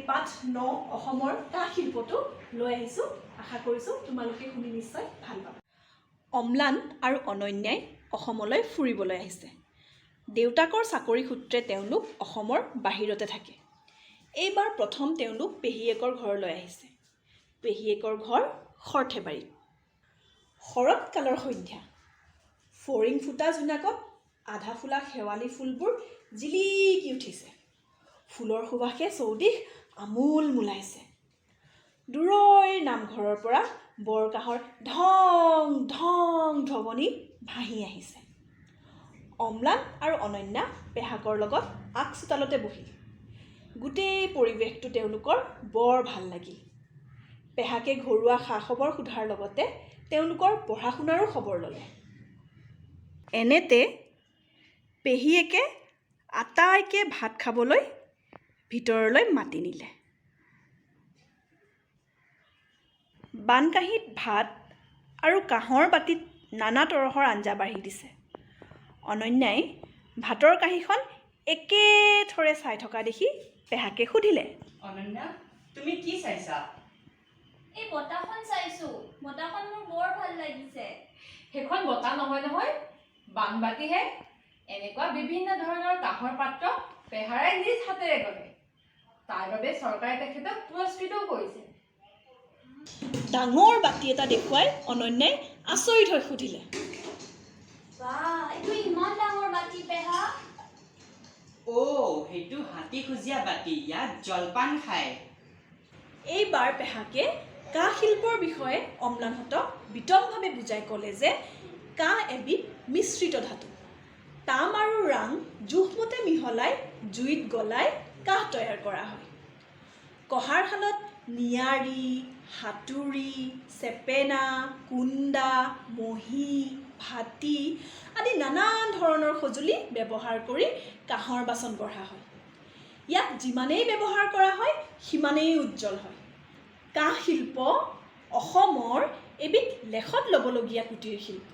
পাঠ 9, অসমৰ কাঁহ শিল্পটো লৈ আহিছোঁ। আশা কৰিছোঁ তোমালোকে শুনি নিশ্চয় ভাল পাবা। অম্লান আৰু অনন্যাই অসমলৈ ফুৰিবলৈ আহিছে। দেউতাকৰ চাকৰি সূত্ৰে তেওঁলোক অসমৰ বাহিৰতে থাকে। এইবাৰ প্ৰথম তেওঁলোক পেহীয়েকৰ ঘৰলৈ আহিছে। পেহীয়েকৰ ঘৰ সৰ্থেবাৰীত। শৰৎকালৰ সন্ধ্যা। ফৰিং ফুটা জোনাকত আধা ফুলা শেৱালি ফুলবোৰ জিলিকি উঠিছে। ফুলৰ সুবাসে চৌদিশ আমোল মোলাইছে। দূৰৈৰ নামঘৰৰ পৰা বৰকাঁহৰ ঢং ঢং ধ্বনি ভাহি আহিছে। অম্লান আৰু অনন্যা পেহাকৰ লগত আগ চোতালতে বহিল। গোটেই পৰিৱেশটো তেওঁলোকৰ বৰ ভাল লাগিল। পেহাকে ঘৰুৱা খা খবৰ সোধাৰ লগতে তেওঁলোকৰ পঢ়া শুনাৰো খবৰ ল'লে। এনেতে পেহীয়েকে আটাইকে ভাত খাবলৈ ভিতৰলৈ মাতি নিলে। বানকাঁহীত ভাত আৰু কাঁহৰ বাতিত নানা তৰহৰ আঞ্জা বাঢ়ি দিছে। অনন্যাই ভাতৰ কাঁহীখন একেথৰে চাই থকা দেখি পেহাকে সুধিলে, অনন্যা, তুমি কি চাইছা? এই বঁটাখন চাইছো। বঁটাখন মোৰ বৰ ভাল লাগিছে। সেইখন বঁটা নহয় নহয়, বানবাতিহে। এনেকুৱা বিভিন্ন ধৰণৰ কাঁহৰ পাত্ৰ পেহাৰাই নিজ হাতেৰে গঢ়ে। তাৰ বাবে চৰকাৰে তেখেতক পুৰস্কৃতও কৰিছে। ডাঙৰ বাতি এটা দেখুৱাই অনন্যাই আচৰিত হৈ সুধিলে, বাহ, এইটো ইমান ডাঙৰ বাতি পেহা! অ', সেইটো হাতীখোজীয়া বাতি। ইয়াত জলপান খায়। এইবাৰ পেহাকে কাঁহ শিল্পৰ বিষয়ে অম্লানহঁতক বিতংভাৱে বুজাই ক'লে যে কাঁহ এবিধ মিশ্ৰিত ধাতু। তাম আৰু ৰাং জোখমতে মিহলাই জুইত গলাই কাঁহ তৈয়াৰ কৰা হয়। কঁহাৰ শালত নিয়াৰি, হাতুৰী, চেপেনা, কুন্দা, মহী, ভাটি আদি নানান ধৰণৰ সঁজুলি ব্যৱহাৰ কৰি কাঁহৰ বাচন গঢ়া হয়। ইয়াক যিমানেই ব্যৱহাৰ কৰা হয়, সিমানেই উজ্জ্বল হয়। কাঁহ শিল্প অসমৰ এবিধ লেখত ল'বলগীয়া কুটীৰ শিল্প।